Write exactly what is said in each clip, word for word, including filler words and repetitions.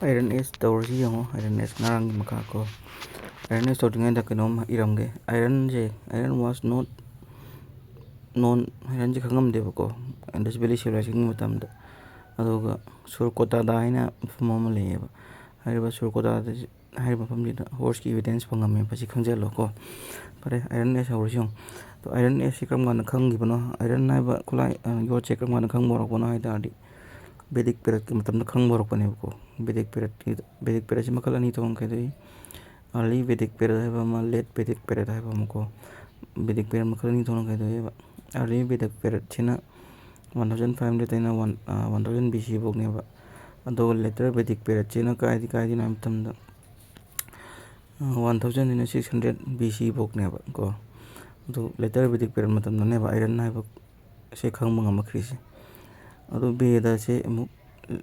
Iron age ꯇꯧꯔꯁꯤ ꯌꯦꯡꯉꯣ, iron age ꯉꯔꯥꯡꯒꯤ ꯃꯈꯥ ꯀꯣ꯫ ꯑꯥꯏꯔꯟ ꯑꯦꯖ ꯇꯧꯗ꯭ꯔꯤꯉꯩꯗ ꯀꯩꯅꯣꯝ ꯏꯔꯝꯒꯦ꯫ Iron say, iron was not known, iron say ꯈꯪꯉꯝꯗꯦꯕꯀꯣ Indus Valley Civilization ꯒꯤ ꯃꯇꯝꯗ꯫ ꯑꯗꯨꯒ ꯁꯨꯔꯀꯣꯇꯥꯗꯥ ꯍꯥꯏꯅ ꯃꯐꯝ ꯑꯃ ꯂꯩꯌꯦꯕ꯫ ꯍꯥꯏꯔꯤꯕ ꯁꯨꯔꯀꯣꯇꯥꯗꯥ ꯍꯥꯏꯔꯤꯕ ꯃꯐꯝꯁꯤꯗ horse ꯀꯤ evidence ꯐꯪꯉꯝꯃꯦ, ꯃꯁꯤ ꯈꯪꯖꯤꯜꯂꯣꯀꯣ꯫ ꯐꯔꯦ, ꯑꯥꯏꯔꯟ ꯑꯦꯖ ꯍꯧꯔꯁꯤ ꯌꯦꯡꯉꯣ꯫ ꯑꯗꯣ ꯑꯥꯏꯔꯟ ꯑꯦꯖ ꯁꯤ ꯀꯔꯝ ꯀꯥꯟꯗ ꯈꯪꯈꯤꯕꯅꯣ? ꯑꯥꯏꯔꯟ ꯍꯥꯏꯕ ꯈꯨꯠꯂꯥꯏ, ꯑ, ꯌꯣꯠꯁꯦ ꯀꯔꯝ ꯀꯥꯟꯗ ꯈꯪꯕ ꯍꯧꯔꯛꯄꯅꯣ ꯍꯥꯏ ꯇꯥꯔꯗꯤ, ꯕꯦꯗꯤꯛ ꯄꯦꯔꯠꯀꯤ ꯃꯇꯝꯗ ꯈꯪꯕ ꯍꯧꯔꯛꯄꯅꯦꯕꯀꯣ꯫ ꯕꯦꯗꯤꯛ ꯄꯦꯔꯠꯀꯤ, ꯕꯦꯗꯤꯛ ꯄꯦꯔꯠꯁꯤ ꯃꯈꯜ ꯑꯅꯤ ꯊꯣꯛꯅ ꯈꯥꯏꯗꯣꯛꯏ꯫ Early Vedic period ꯍꯥꯏꯕ ꯑꯃ, late Vedic period ꯍꯥꯏꯕ ꯑꯃꯀꯣ꯫ ꯕꯦꯗꯤꯛ ꯄꯦꯔꯠ ꯃꯈꯜ ꯑꯅꯤ ꯊꯣꯛꯅ ꯈꯥꯏꯗꯣꯛꯑꯦꯕ꯫ Early Vedic period ꯁꯤꯅ one thousand five hundred ꯇꯩꯅ one, ꯑ, one thousand B C ꯐꯥꯎꯅꯦꯕ꯫ ꯑꯗꯨꯒ later Vedic period ꯁꯤꯅ ꯀꯥꯏꯗꯤ ꯀꯥꯏꯗꯅꯣ ꯍꯥꯏꯕ ꯃꯇꯝꯗ, ꯑ, one thousand ꯗꯩꯅ six hundred B C ꯐꯥꯎꯅꯦꯕ ꯀꯣ꯫ ꯑꯗꯨ later Vedic period ꯃꯇꯝꯗꯅꯦꯕ ꯑꯥꯏꯔꯟ ꯍꯥꯏꯕ ꯁꯦ ꯈꯪꯕ ꯉꯝꯃꯛꯈ꯭ꯔꯤꯁꯦ꯫ ꯑꯗꯨ ꯕꯦꯗꯁꯦ ꯑꯃꯨꯛ,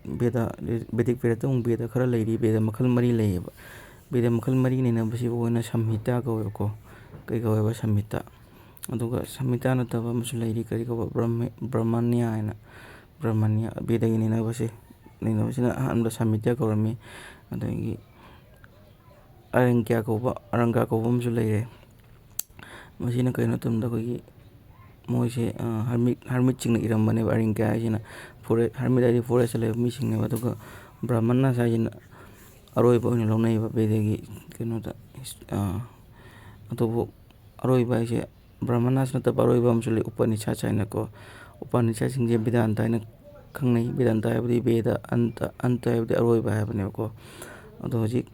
ꯕꯦꯗ, ꯕꯦꯗꯤꯛ ꯄꯦꯔꯠꯇ ꯑꯃꯨꯛ ꯕꯦꯗ ꯈꯔ ꯂꯩꯔꯤ꯫ ꯕꯦꯗ ꯃꯈꯜ ꯃꯔꯤ ꯂꯩꯌꯦꯕ꯫ ꯕꯦꯗ ꯃꯈꯜ ꯃꯔꯤ ꯅꯩꯅꯕꯁꯤꯕꯨ ꯑꯩꯈꯣꯏꯅ ꯁꯝꯍꯤꯇꯥ ꯀꯧꯋꯦꯕꯀꯣ꯫ ꯀꯩ ꯀꯧꯋꯦꯕ? ꯁꯝꯍꯤꯇꯥ꯫ ꯑꯗꯨꯒ ꯁꯝꯍꯤꯇꯥ ꯅꯠꯇꯕ ꯑꯃꯁꯨ ꯂꯩꯔꯤ, ꯀꯔꯤ ꯀꯧꯕ? ꯕ꯭ꯔꯍ꯭ꯃ-, ꯕ꯭ꯔꯍꯃꯅ꯭ꯌ ꯍꯥꯏꯅ꯫ ꯕ꯭ꯔꯍꯃꯅ꯭ꯌ, ꯕꯦꯗꯒꯤ ꯅꯩꯅꯕꯁꯦ, ꯅꯩꯅꯕꯁꯤꯅ ꯑꯍꯥꯟꯕꯗ ꯁꯝꯍꯤꯇꯥ ꯀꯧꯔꯝꯃꯤ꯫ ꯑꯗꯒꯤ ꯑꯔꯪꯀ꯭ꯌꯥ ꯀꯧꯕ, ꯑꯔꯪꯀꯥ ꯀꯧꯕ ꯑꯃꯁꯨ ꯂꯩꯔꯦ꯫ ꯃꯁꯤꯅ ꯀꯩꯅꯣ ꯃꯇꯝꯗ ꯑꯩꯈꯣꯏꯒꯤ ꯃꯣꯏꯁꯦ, ꯑ, ꯍꯔꯃꯤꯠ, ꯍꯔꯃꯤꯠꯁꯤꯡꯅ ꯏꯔꯝꯕꯅꯦꯕ꯫ ꯑꯔꯤꯡꯀ꯭ꯌꯥ ꯍꯥꯏꯁꯤꯅ ꯐꯣꯔꯦ-, ꯍꯔꯃꯤꯠ ꯍꯥꯏꯗꯤ ꯐꯣꯔꯦꯁꯇ ꯂꯩꯕ ꯃꯤꯁꯤꯡꯅꯦꯕ꯫ ꯑꯗꯨꯒ ꯕ꯭ꯔꯥꯍꯃꯅꯥꯁ ꯍꯥꯏꯁꯤꯅ ꯑꯔꯣꯏꯕ ꯑꯣꯏꯅ ꯂꯧꯅꯩꯌꯦꯕ ꯕꯦꯗꯒꯤ ꯀꯩꯅꯣꯗ, ꯍꯤꯁ-, ꯑ, ꯑꯗꯨꯕꯨ ꯑꯔꯣꯏꯕ ꯍꯥꯏꯁꯦ ꯕ꯭ꯔꯥꯍꯃꯅꯥꯁ ꯅꯠꯇꯕ ꯑꯔꯣꯏꯕ ꯑꯃꯁꯨ ꯂꯩ, ꯎꯄꯅꯤꯁꯥꯠꯁ ꯍꯥꯏꯅꯀꯣ꯫ ꯎꯄꯅꯤꯁꯥꯠꯁꯤꯡꯁꯦ ꯕꯦꯗꯥꯟꯇ ꯍꯥꯏꯅ ꯈꯪꯅꯩ꯫ ꯕꯦꯗꯥꯟꯇ ꯍꯥꯏꯕꯗꯤ ꯕꯦꯗ ꯑꯟꯇ, ꯑꯟꯇ ꯍꯥꯏꯕꯗꯤ ꯑꯔꯣꯏꯕ ꯍꯥꯏꯕꯅꯦꯕꯀꯣ꯫ ꯑꯗꯣ ꯍꯧꯖꯤꯛ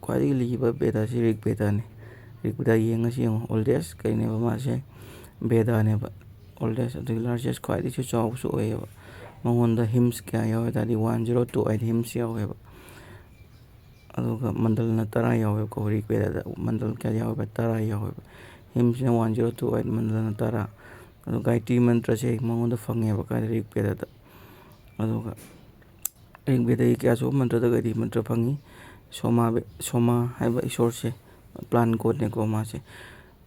ꯈ꯭ꯋꯥꯏꯗꯒꯤ ꯂꯤꯕ ꯕꯦꯗ ꯑꯁꯤ ꯔꯤꯛ ꯕꯦꯗꯅꯤ꯫ ꯔꯤꯛ ꯕꯦꯗ ꯌꯦꯡꯉꯁꯤ ꯌꯦꯡꯉꯣ, oldest ꯀꯩꯅꯦꯕ ꯃꯥꯁꯦ? ꯕꯦꯗꯅꯦꯕ꯫ Oldest ꯑꯗꯨꯒꯤ largest, ꯈ꯭ꯋꯥꯏꯗꯒꯤꯁꯨ ꯆꯥꯎꯕꯁꯨ ꯑꯣꯏꯌꯦꯕ꯫ ꯃꯉꯣꯟꯗ hymns ꯀꯌꯥ ꯌꯥꯎꯋꯦ ꯍꯥꯏ ꯇꯥꯔꯗꯤ, one zero two eight hymns ꯌꯥꯎꯋꯦꯕ꯫ ꯑꯗꯨꯒ ꯃꯟꯗꯜꯅ ꯇꯔꯥ ꯌꯥꯎꯋꯦꯕꯀꯣ꯫ ꯔꯤꯛ ꯕꯦꯗꯗ ꯃꯟꯗꯜ ꯀꯌꯥ ꯌꯥꯎꯋꯦꯕ? ꯇꯔꯥ ꯌꯥꯎꯋꯦꯕ꯫ Hymnsꯅ one zero two eight, ꯃꯟꯗꯜꯅ ꯇꯔꯥ꯫ ꯑꯗꯣ ꯒꯥꯌꯇ꯭ꯔꯤ ꯃꯟꯇ꯭ꯔꯁꯦ ꯃꯉꯣꯟꯗ ꯐꯪꯉꯦꯕ, ꯀꯥꯏꯗ? ꯔꯤꯛ ꯕꯦꯗꯗ꯫ ꯑꯗꯨꯒ ꯔꯤꯛ ꯕꯦꯗꯒꯤ ꯀꯌꯥꯁꯨꯕ ꯃꯟꯇ꯭ꯔꯗ ꯒꯥꯌꯇ꯭ꯔꯤ ꯃꯟꯇ꯭ꯔ ꯐꯪꯉꯤ? ꯁꯣꯃꯥ ꯕꯦ-, ꯁꯣꯃꯥ ꯍꯥꯏꯕ ꯏꯁꯣꯔꯁꯦ, plant godꯅꯦꯀꯣ ꯃꯥꯁꯦ꯫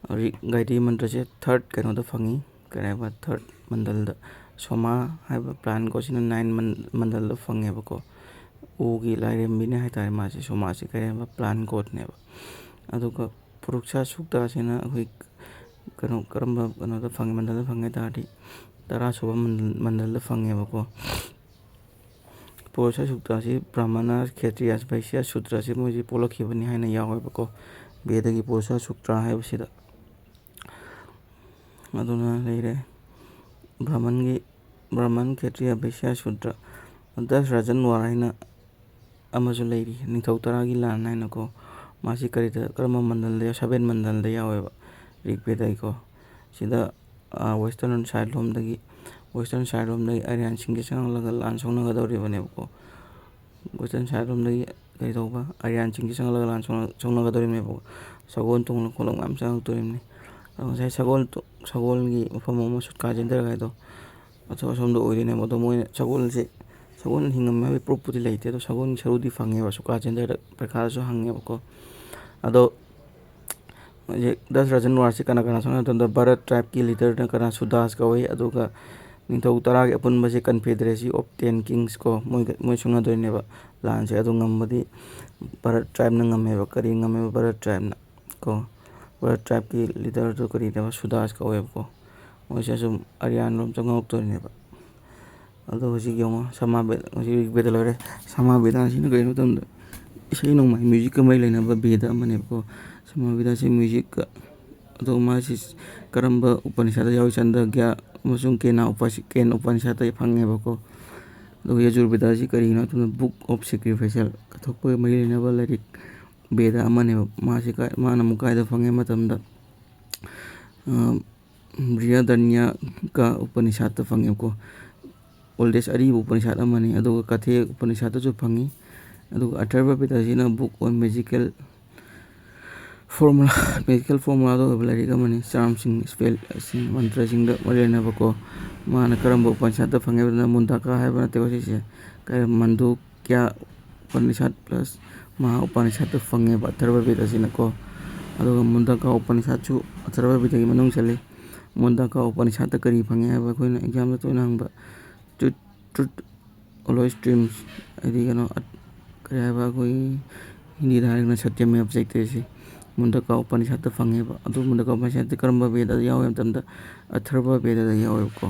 ꯔꯤꯛ ꯒꯥꯌꯇ꯭ꯔꯤ ꯃꯟꯇ꯭ꯔꯁꯦ third ꯀꯩꯅꯣꯗ ꯐꯪꯉꯤ, ꯀꯔꯤ ꯍꯥꯏꯕ, third ꯃꯟꯗꯜꯗ꯫ ꯁꯣꯃꯥ ꯍꯥꯏꯕ plant godꯁꯤꯅ nine ꯃꯟ-, ꯃꯟꯗꯜꯗ ꯐꯪꯉꯦꯕꯀꯣ꯫ ꯎꯒꯤ ꯂꯥꯏꯔꯦꯝꯕꯤꯅꯦ ꯍꯥꯏꯇꯥꯔꯦ꯫ ꯃꯥꯁꯦ ꯁꯣꯃꯥꯖꯁꯦ ꯀꯔꯤ ꯍꯥꯏꯕ, ꯄ꯭ꯂꯥꯟ ꯒꯣꯗꯅꯦꯕ꯫ ꯑꯗꯨꯒ ꯄꯨꯔꯨꯛꯁꯥ ꯁꯨꯛꯇꯁꯤꯅ ꯑꯩꯈꯣꯏ ꯀꯩꯅꯣ, ꯀꯔꯝꯕ ꯀꯩꯅꯣꯗ ꯐꯪꯉꯤ, ꯃꯟꯗꯜꯗ ꯐꯪꯉꯦ ꯍꯥꯏ ꯇꯥꯔꯗꯤ, ꯇꯔꯥ ꯁꯨꯕ ꯃꯟꯗꯜ, ꯃꯟꯗꯜꯗ ꯐꯪꯉꯦꯕꯀꯣ꯫ ꯄꯨꯔꯨꯁꯥ ꯁꯨꯛꯇꯁꯤ ꯕ꯭ꯔꯥꯍꯃꯅ, ꯈꯦꯇ꯭ꯔꯤꯌꯥ, ꯚꯩꯁ꯭ꯌꯥ ꯁꯨꯗ꯭ꯔꯁꯤ ꯃꯣꯏꯁꯤ ꯄꯣꯛꯂꯛꯈꯤꯕꯅꯤ ꯍꯥꯏꯅ ꯌꯥꯎꯋꯦꯕꯀꯣ, ꯕꯦꯗꯒꯤ ꯄꯨꯔꯨꯁꯥ ꯁꯨꯛꯇ ꯍꯥꯏꯕꯁꯤꯗ꯫ ꯑꯗꯨꯅ ꯂꯩꯔꯦ ꯕ꯭ꯔꯥꯍꯃꯟꯒꯤ, ꯕ꯭ꯔꯥꯍꯃꯟ, ꯈꯦꯇ꯭ꯔꯤꯌꯥ, ꯚꯩꯁ꯭ꯌꯥ ꯁꯨꯗ꯭ꯔ꯫ ꯗꯁ ꯔꯥꯖꯟ ꯋꯥꯔ ꯍꯥꯏꯅ ꯑꯃꯁꯨ ꯂꯩꯔꯤ, ꯅꯤꯡꯊꯧ ꯇꯔꯥꯒꯤ ꯂꯥꯟ ꯍꯥꯏꯅꯀꯣ꯫ ꯃꯥꯁꯤ ꯀꯔꯤꯗ, ꯀꯔꯝꯕ ꯃꯟꯗꯜꯗ, ꯁꯚꯦꯟ ꯃꯟꯗꯜꯗ ꯌꯥꯎꯋꯦꯕ ꯔꯤꯛ ꯕꯦꯗꯒꯤꯀꯣ꯫ ꯁꯤꯗ, ꯑ, western side ꯂꯣꯝꯗꯒꯤ, western side ꯂꯣꯝꯗꯒꯤ ꯑꯥꯔꯤꯌꯥꯟꯁꯤꯡꯁꯦ ꯆꯪꯍꯜꯂꯒ ꯂꯥꯟ ꯁꯣꯛꯅꯒꯗꯧꯔꯤꯕꯅꯦꯕꯀꯣ꯫ Western side ꯂꯣꯝꯗꯒꯤ ꯀꯔꯤ ꯇꯧꯕ, ꯑꯥꯔꯤꯌꯥꯟꯁꯤꯡꯁꯦ ꯆꯪꯍꯜꯂꯒ ꯂꯥꯟ ꯁꯣꯛꯅ-, ꯁꯣꯛꯅꯒꯗꯧꯔꯤꯕꯅꯦꯕꯀꯣ꯫ ꯁꯒꯣꯜ ꯇꯣꯡꯂ ꯈꯣꯠꯂꯒ ꯃꯌꯥꯝ ꯆꯪꯉꯛꯇꯣꯔꯤꯕꯅꯤ꯫ ꯑꯗꯣ ꯉꯁꯥꯏ ꯁꯒꯣꯜ ꯇꯣ-, ꯁꯒꯣꯜꯒꯤ ꯃꯐꯝ ꯑꯃ ꯁꯨꯠꯀꯥ ꯆꯦꯟꯊꯔꯒ ꯍꯥꯏꯗꯣ, ꯑꯁꯣ-, ꯑꯁꯣꯝꯗ ꯑꯣꯏꯗꯣꯏꯅꯦꯕ꯫ ꯑꯗꯣ ꯃꯣꯏꯅ ꯁꯒꯣꯜꯁꯦ, ꯁꯒꯣꯜ ꯍꯤꯡꯉꯝꯃꯦ ꯍꯥꯏꯕꯒꯤ ꯄ꯭ꯔꯨꯞꯄꯨꯗꯤ ꯂꯩꯇꯦ, ꯑꯗꯣ ꯁꯒꯣꯜꯒꯤ ꯁꯔꯨꯗꯤ ꯐꯪꯉꯦꯕ, ꯁꯨꯛꯀꯥ ꯆꯦꯟꯊꯔ ꯄꯔꯤꯈꯥꯗꯁꯨ ꯍꯪꯉꯦꯕꯀꯣ꯫ ꯑꯗꯣ ꯍꯧꯖꯤꯛ ꯗꯁ ꯔꯥꯖꯟ ꯋꯥꯔꯁꯤ ꯀꯅꯥ ꯀꯅꯥ ꯁꯣꯛꯅ ꯃꯇꯝꯗ ꯚꯥꯔꯠ tribeꯀꯤ leaderꯅ ꯀꯅꯥ, ꯁꯨꯗꯥꯁ ꯀꯧꯏ꯫ ꯑꯗꯨꯒ ꯅꯤꯡꯊꯧ ꯇꯔꯥꯒꯤ ꯑꯄꯨꯟꯕꯁꯦ Confederacy of Ten Kings ꯀꯣ, ꯃꯣꯏ, ꯃꯣꯏ ꯁꯣꯛꯅꯗꯣꯏꯅꯦꯕ ꯂꯥꯟꯁꯦ꯫ ꯑꯗꯣ ꯉꯝꯕꯗꯤ ꯚꯥꯔꯠ tribeꯅ ꯉꯝꯃꯦꯕ꯫ ꯀꯔꯤ ꯉꯝꯃꯦꯕ ꯚꯥꯔꯠ tribeꯅ ꯀꯣ? ꯚꯥꯔꯠ tribeꯀꯤ leaderꯗꯨ ꯀꯔꯤꯅꯦꯕ? ꯁꯨꯗꯥꯁ ꯀꯧꯋꯦꯕꯀꯣ꯫ ꯃꯣꯏꯁꯦ ꯁꯨꯝ ꯑꯔꯤꯌꯥꯟꯔꯣꯝ ꯆꯪꯉꯛꯇꯣꯏꯅꯦꯕ꯫ ꯑꯗꯣ ꯍꯧꯖꯤꯛ ꯌꯦꯡꯉꯣ, ꯁꯃꯥ ꯕꯦ-, ꯍꯧꯖꯤꯛ ꯔꯤꯛ ꯕꯦꯗ ꯂꯣꯏꯔꯦ꯫ ꯁꯃꯥ ꯕꯦꯗꯥꯁꯤꯅ ꯀꯔꯤꯅꯣ ꯃꯇꯝꯗ ꯏꯁꯩ ꯅꯣꯡꯃꯥꯏ, musicꯀ ꯃꯔꯤ ꯂꯩꯅꯕ ꯕꯦꯗ ꯑꯃꯅꯦꯕꯀꯣ꯫ ꯁꯃꯥ ꯕꯦꯗꯥꯁꯤ musicꯀ, ꯑꯗꯣ ꯃꯥꯁꯤ ꯀꯔꯝꯕ ꯎꯄꯅꯤꯁꯥꯗ ꯌꯥꯎꯏ? ꯆꯟꯗ꯭ꯔꯒ꯭ꯌꯥ ꯑꯃꯁꯨꯡ ꯀꯦꯅꯥ ꯎꯄꯥꯁꯤ-, ꯀꯦꯟ ꯎꯄꯅꯤꯁꯥꯗ ꯐꯪꯉꯦꯕꯀꯣ꯫ ꯑꯗꯨꯒ ꯌꯖꯨꯔꯕꯦꯗꯥꯁꯤ ꯀꯔꯤꯅꯣ ꯍꯥꯏꯕ ꯃꯇꯝꯗ Book of Sacrifice, ꯀꯠꯊꯣꯛꯄꯒ ꯃꯔꯤ ꯂꯩꯅꯕ ꯂꯥꯏꯔꯤꯛ, ꯕꯦꯗ ꯑꯃꯅꯦꯕ꯫ ꯃꯥꯁꯤ ꯀꯥꯏ-, ꯃꯥꯅ ꯑꯃꯨꯛ ꯀꯥꯏꯗ ꯐꯪꯉꯦ ꯃꯇꯝꯗ, ꯑ, ꯕ꯭ꯔꯤꯍꯗꯔꯅ꯭ꯌꯀꯥ ꯎꯄꯅꯤꯁꯥꯠꯇ ꯐꯪꯉꯦꯕꯀꯣ꯫ Oldest, ꯑꯔꯤꯕ ꯎꯄꯅꯤꯁꯥꯠ ꯑꯃꯅꯤ꯫ ꯑꯗꯨꯒ ꯀꯊꯦ ꯎꯄꯅꯤꯁꯥꯠꯇꯁꯨ ꯐꯪꯉꯤ꯫ ꯑꯗꯨꯒ ꯑꯊꯔꯕ ꯕꯦꯗ ꯑꯁꯤꯅ Book on Magical Formula, magical formulaꯗ ꯑꯣꯏꯕ ꯂꯥꯏꯔꯤꯛ ꯑꯃꯅꯤ꯫ ꯆꯥꯝꯁꯤꯡ, spellꯁꯤꯡ, ꯃꯟꯇ꯭ꯔꯁꯤꯡꯗ ꯃꯔꯤ ꯂꯩꯅꯕꯀꯣ꯫ ꯃꯥꯅ ꯀꯔꯝꯕ ꯎꯄꯅꯤꯁꯥꯠꯇ ꯐꯪꯉꯦ ꯍꯥꯏꯕꯗ ꯃꯨꯟꯗꯥꯀꯥ ꯍꯥꯏꯕ ꯅꯠꯇꯦꯀꯣ ꯁꯤꯁꯦ꯫ ꯀꯔꯤ, ꯃꯟꯗꯨ ꯀ꯭ꯌꯥ ꯎꯄꯅꯤꯁꯥꯠ plus ꯃꯍꯥ ꯎꯄꯅꯤꯁꯥꯠꯇ ꯐꯪꯉꯦꯕ ꯑꯊꯔꯕ ꯕꯦꯗ ꯑꯁꯤꯅꯀꯣ꯫ ꯑꯗꯨꯒ ꯃꯨꯟꯗꯀꯥ ꯎꯄꯅꯤꯁꯥꯠꯁꯨ ꯑꯊꯔꯕ ꯕꯦꯗꯒꯤ ꯃꯅꯨꯡ ꯆꯜꯂꯤ꯫ ꯃꯨꯟꯗꯀꯥ ꯎꯄꯅꯤꯁꯥꯠꯇ ꯀꯔꯤ ꯐꯪꯉꯦ ꯍꯥꯏꯕ ꯑꯩꯈꯣꯏꯅ examꯗ ꯇꯣꯏꯅ ꯍꯪꯕ, truth, truth, ꯑꯣꯜ ꯁ꯭ꯇ꯭ꯔꯤꯝꯁ, ꯍꯥꯏꯗꯤ ꯀꯩꯅꯣ, ꯑꯠ-, ꯀꯔꯤ ꯍꯥꯏꯕ, ꯑꯩꯈꯣꯏ ꯍꯤꯟꯗꯤꯗ ꯍꯥꯏꯔꯒꯅ ꯁꯇ꯭ꯌꯃꯦꯕ ꯖꯌꯇꯦꯁꯤ, ꯃꯨꯟꯗꯀꯥ ꯎꯄꯅꯤꯁꯠꯇ ꯐꯪꯉꯦꯕ꯫ ꯑꯗꯨ ꯃꯨꯟꯗꯀꯥ ꯎꯄꯅꯤꯁꯠꯇ ꯀꯔꯝꯕ ꯕꯦꯗꯗ ꯌꯥꯎꯏ ꯍꯥꯏꯕ ꯃꯇꯝꯗ, ꯑꯊꯔꯕ ꯕꯦꯗꯗ ꯌꯥꯎꯋꯦꯕꯀꯣ꯫